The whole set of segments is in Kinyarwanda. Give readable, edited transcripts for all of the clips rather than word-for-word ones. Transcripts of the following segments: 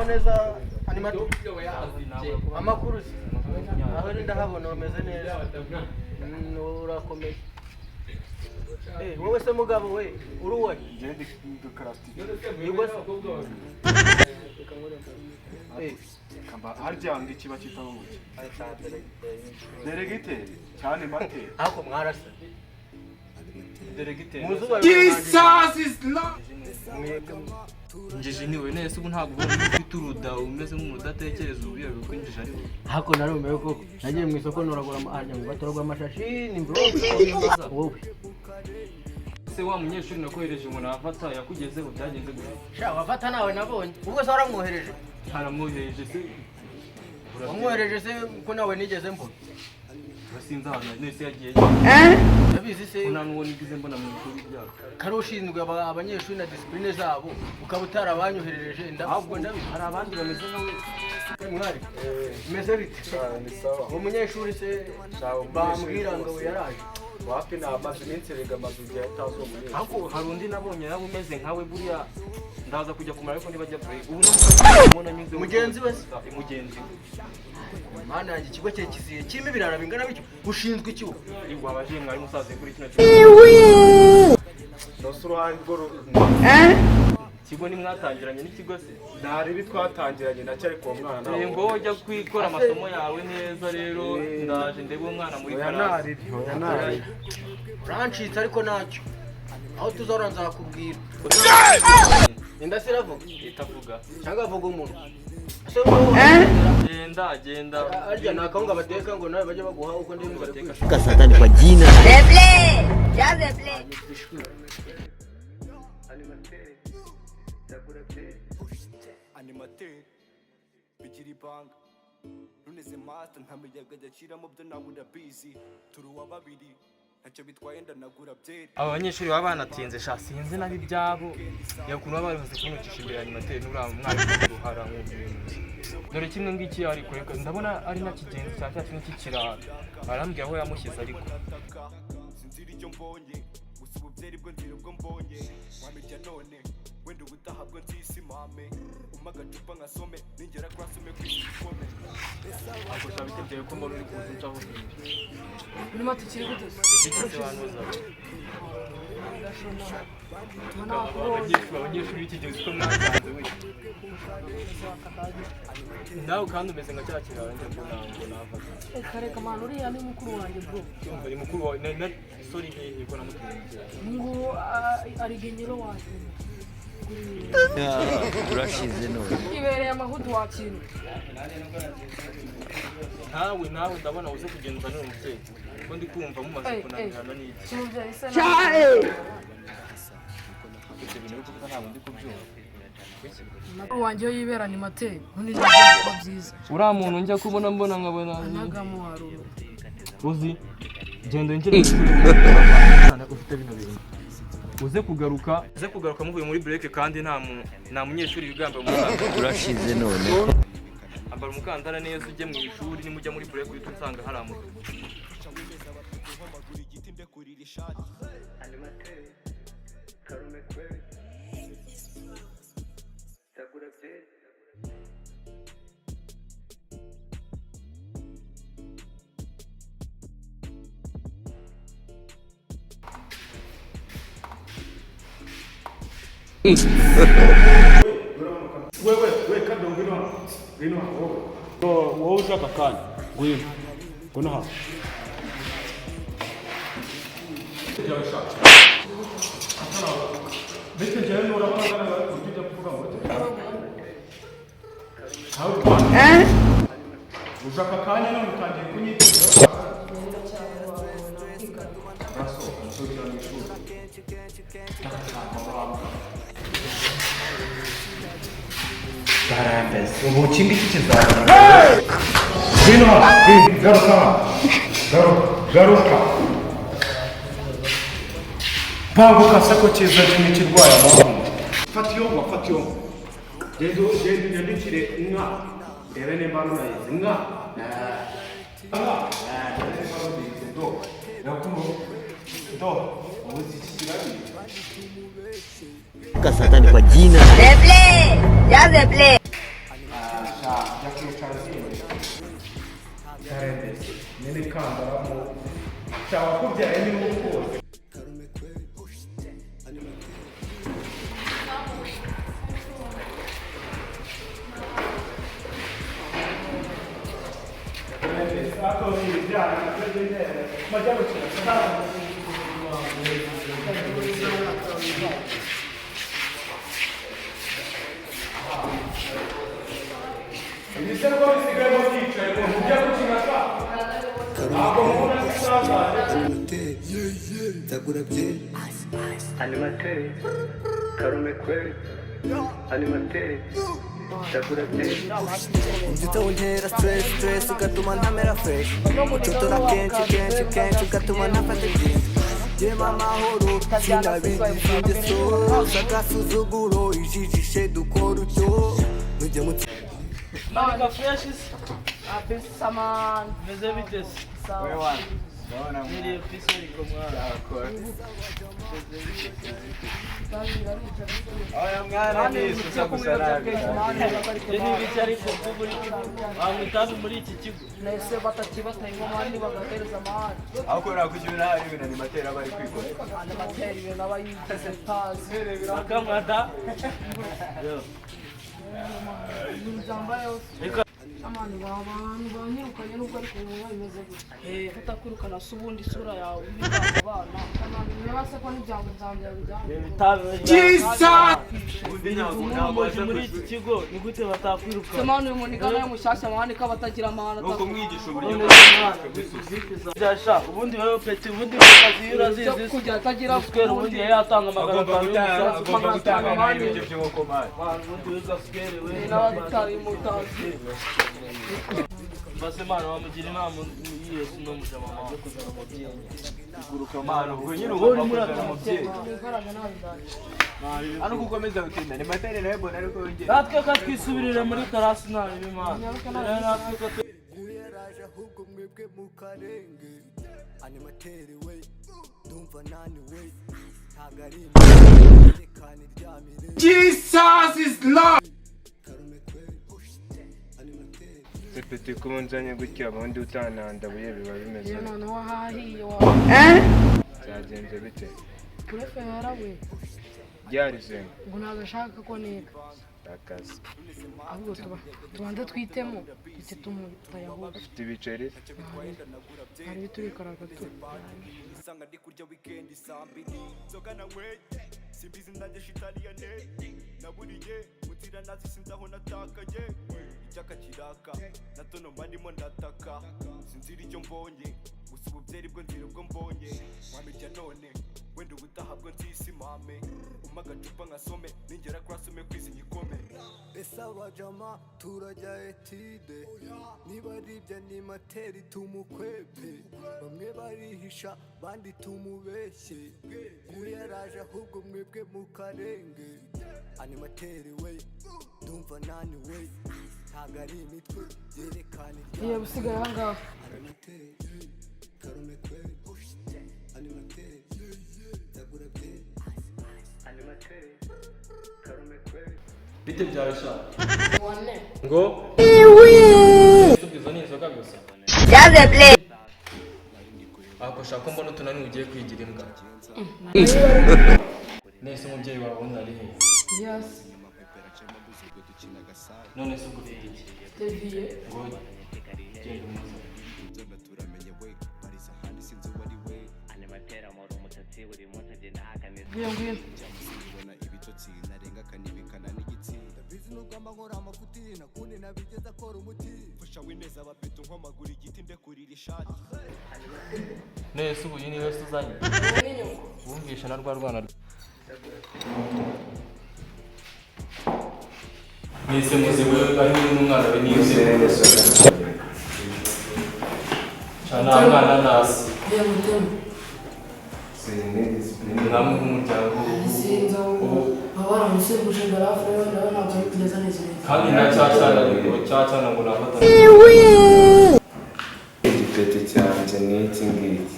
Muraho neza, animateur. Amakuru se? Aho ni ndahabona umeze neza. Urakomeye. Wowe se mugabo we, uri uwe? Ngende dukarasiti. Yego se. Harya ngo ikiba cyitwa ngo iki? Deregiteri cyane materi. Ariko mwarasa. Deregiteri. Mu zuba. Jesus is Lord. Mwebwe. Injiji niwe nese ubu ntabwo ubona ko ufite uruda, umeze nk'umuntu udatekereza, ubu ko injiji ari wowe. Hako narumiwe koko. Nagiye mu isoko noragura harya ngo batoragura amashashi ni mvura. Wowe. Se wa munyeshuri nakohereje ngo nafata yakugezeho, byagenze gute? Sha, wafata nawe nabonye. Ubwo se waramwohereje? Ntaramwohereje se. Wamwohereje se ko nawe nigeze mbona? Sinzi ahantu nese yagiye. Ndabizi se. Ko nta n'uwo nigeze mbona mu ishuri ryabo. Kari ushinzwe abanyeshuri na discipline zabo, ukaba utarabanyoherereje, ndabwo ndabizi. Hari abandi bameze nkawe. Mwari meze bite? Ni sawa. Uwo munyeshuri se bambwira ngo yaraje? Wapi, ni amaze iminsi rega, amaze igihe atazi uwo munyeshuri. Ariko hari undi nabonye nawe umeze nkawe, buriya ndaza kujya kumara, ariko nibajya break ubu n'ubwo nanyuze. Mugenzi we se? Mugenzi we. Mana yanjye, ikigo cye kiziye kirimo ibirara bingana bityo, ushinzwe iki wowe? Wabaje mwari musaze kuri kino kigo. Nose uruhande rwo Ikigo nimwatangiranye n'ikigo se? Ntaribi twatangiranye nacyo, ariko uwo mwana Eh, ngo ujya kwikora amasomo yawe neza rero, ndaje ndebe umwana muri Oya. karasi. Ntaribi, oya, ntaribi. Urancitse, ariko ntacyo, aho tuzahora nzakubwira. Inda se iravuga? Itavuga. Cyangwa avuga umuntu ese wowe? Genda, genda. Harya ni akawunga bateka ngo nawe bajye baguha uko ndi inzara ikwishe. Satani kwa jina. Replay! Just replay. Animateur bigira ibanga runeze master, nta miyaga adaciramo byo, nawe urabizi, turi uwa babiri, ntacyo bitwaye, ndanagura byeri. Aba banyeshuri baba banatinze sha, sinzi nabi ibyabo, yakuntu baba bamaze kunukisha imbere ya animateur n'uriya mwana uruhara nk'ubu. Dore kimwe ngiki, ariko reka ndabona ari na kigenzi cya cya kintu cy'ikirara, arambwira aho yamushyize ariko. Sinzira icyo mbonye gusa, ubu byeri bwo nzira ubwo mbonye wamirya none, wenda ubutaha bwo nzisi mame umpa agacupa nkasome, ningera kuri asome ku isi ikome. Ako sha, bite byawe ko mbona uri kuza uncaho? Muri matukiri gute se? Bite bantuza? Tubona wakubonye. Abanyeshuri b'iki gihe uzi ko mwasanze we nawe kandi umeze nka cya kirara njya mbona ngo nava. Reka reka mwana, uriya ni mukuru wanjye, bro. Cyumva ni mukuru wawe na sorry, hehe ko namutunze? Ngubu ari genyero wacu. Urashize none. Ibereye amahudu wa kintu. Nawe nawe ndabona uze kugenda uzanire umubyeyi, ko ndi kumva mumaze Eh, eh. kunanirana n'iki? Kimubyeyi se nawe? Ibyo bintu uri kuvuga ntabwo ndi kubyumva. Mukuru wanjye iyo yibera animateur, ubundi nibyo kuba byiza. Uriya muntu njya kubona mbona nkabona Anagamo haruru. Uzi genda winjire mu ishuri ufite bino bintu, uze kugaruka muvuye muri break, kandi nta munyeshuri wigamba umukandara. Urashize none. Ambara umukandara neza ujye mu ishuri, nimujya muri break uhita unsanga hari amutu. Nkomagura igiti ndekurira ishati. Animateur Karume kweli, ndagura byeri. Wewe we kado, ngwino hano, ngwino hano wowe, wowe ushaka akanya, ngwino, ngwino hano. Bityo njyewe nurabona ujya ujya kuvuga ngo ntawe ushaka akanya, none utangiye kunyigisha. Urasohoka, nsubira mu ishuri. Ubu iki ngiki kizagenda. Ngwino hano, ngwino, garuka hano, garuka, garuka, banguka se ko kiza kimwe kirwaye amahoro. Fata iyo ngwa, fata iyo ngwa, genda genda unyandikire inka ndebe nimba runayizi inka inka ndebe nimba rubizi. Do do, ubu iki kirabizi. Satani kwa jina. Replay! Just replay. Imikandara mu cyawakubyaye niba ukuzi. Ibisego bisigaye byicaye ngo mujya gukina sha. Ntabwo mubona ko isaza. Animateri Karume kweli, animateri Ndagura byeri. Umva stress stress ugatuma ntamera fresh, ucotora kenshi kenshi kenshi ugatuma ntafata ibyiza. Jema amahoro sinabigize ingeso z'agasuzuguro, ijijishe dukora utyo mujye mu Manika fresh se. Abisa man. Meze bite se? Sawa. Niriye ku isi ariko mwana. Mwana ni isusa gusa nabi. Ni ariko banywa itabi muri iki kigo. Nese batakibatayemo mani bagahereza mani. Ariko nakugira nabi ibintu animateri aba ari kwikora. Animateri ibintu aba yigize tazi. Akamada. Ibintu byambaye amani abantu banyirukanye nubwo ariko ubu bimeze gutya. Kutakwirukana se ubundi isura yawe ibiganga abana. Amani niba se ko n'ibyango byanjye bijyana. Urumogi muri iki kigo ni gute batakwirukana? Semani uyu muntu igana mushyashya amahane ko abatagira amahane. Ni ukumwigisha uburyo Byasha ubundi wewe peti ubundi kazi urazizi kujya atagira square ubundi yari yatanga 500 y'umusanzu. Agomba gutanga n'ibiryo by'inkoko mani. Ubundi wiga square we n'abatari mutazi. Mbase mwana wamugira inama yiye no mujama wanjye kuzana umubyeyi. Guruka mani ubwo nyine ugomba kuzana umubyeyi. Hano gukomeza gutinda animateri nawe mbona ariko yongera. Natwe ka twisubirire muri karasi nabi imana. Natwe ka Yaraje ahubwo mwebwe mukarenge. Animateri we ndumva naniwe, ntabwo ari yerekana iryamire. Jesus is Lord. Karume kweli, animateri. Pepeti kuba nzanye gutya ubundi utanandabuye biba bimeze Iyo bite? noneho hahiye wa. Byagenze bite? Purefera we. Byarize Ngo ntabwo ashaka ko niga. akazi. Ahubwo tuba tubanze twitemo duhite tumutayahuza. Ufite ibiceri? Hari ibyo turikaraga tu. Isanga ndi kurya weekend saa mbiri nzoga nanyweye simbizi ndanjye shitani ya neti naburiye mu nzira nazi sinzi aho natakaye icyaka kiraka na tono mba ndimo ndataka sinzira icyo mbonye gusa ububyeri bwo nzira ubwo mbonye wamirya none wenda ubutaha bwo nzisimame umpa agacupa nkasome ningera kurasome kwisi nyikome. Ese abajama turajya etide, niba ari ibyo animateri tumukwebe, bamwe barihisha bandi tumubeshye. Yaraje ahubwo mwebwe mukarenge. Animateri we ndumva naniwe, ntabwo ari imitwe yerekana Iyo usigaye aha ngaha. Animateri Karume kweli, animateri ndagura byeri. Animateri Karume kweli. Bite byawe sha? Wane. Ngo izo ni inzoga gusa. Just play. Ako shaka ko mbona utunani ugiye kwigira imbwa. Nese umubyeyi wawe ubundi ari he? Yes. None se ubwo ufite iki? Teviye. Ngo genda umuzane. Ngwino ngwino. Ndabizi nubwo amahoro amafuti nakundi nabigeze akora umuti. Mfasha wineza abapeto nkomagura igiti ndekurira ishati. Nese ubu iyi ni wese uzanye. Wumvishe na rwa rwana. Nese muze we ari we n'umwana we nize. Cana mwana nasi. Reba mutema. Namwe nk'umuryango Sinzi ahubwo baba baramusembuje barafu rero nawe ntabwo ari kugeza neza neza. kandi na cyacyana ngo cyacyana ngo nafata. Igipeti cyanjye ni iki ngiki.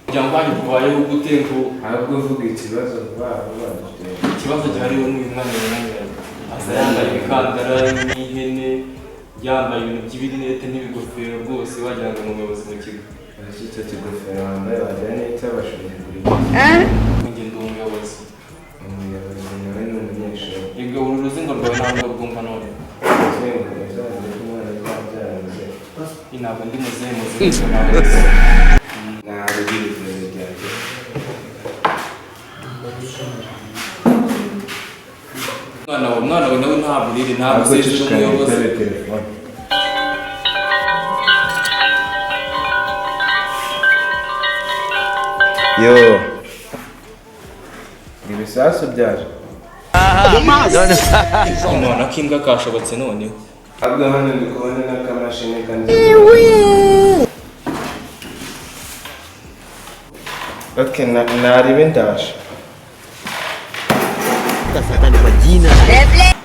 Umuryango wanyu tubayeho gute ngo Ahubwo uvuga ikibazo vuba vuba dufite. Ikibazo gihari n'uyu mwana yananiranye. Aza yambaye imikandara n'ihene. Yambaye ibintu by'ibirinete n'ibigofero rwose, wagira ngo ni umuyobozi mu kigo. Ese icyo kigofero wambaye wagira n'icy'abashumba buri gihe? Njye ndi umuyobozi. Umuyobozi nawe ni umunyeshuri. Yego, uru ruzingo rwawe ntabwo rwumva none. Uruzingo uzaze ko umwana azabyara muzehe. Ntabwo ndi muzehe, muzehe ntabwo. Ntabwo ugira ibintu byanjye. Umwana wawe nawe nta buriri, nta Ahubwo busezera ceceka umuyobozi. witabe telefone. Yo, ibisasu byaje. Umuntu ak'imbwa kashobotse noneho. Ahubwo hano ndi kubona n'akamashini kandi. Okay, naribe ndaje. Tafadhali kwa jina Replay.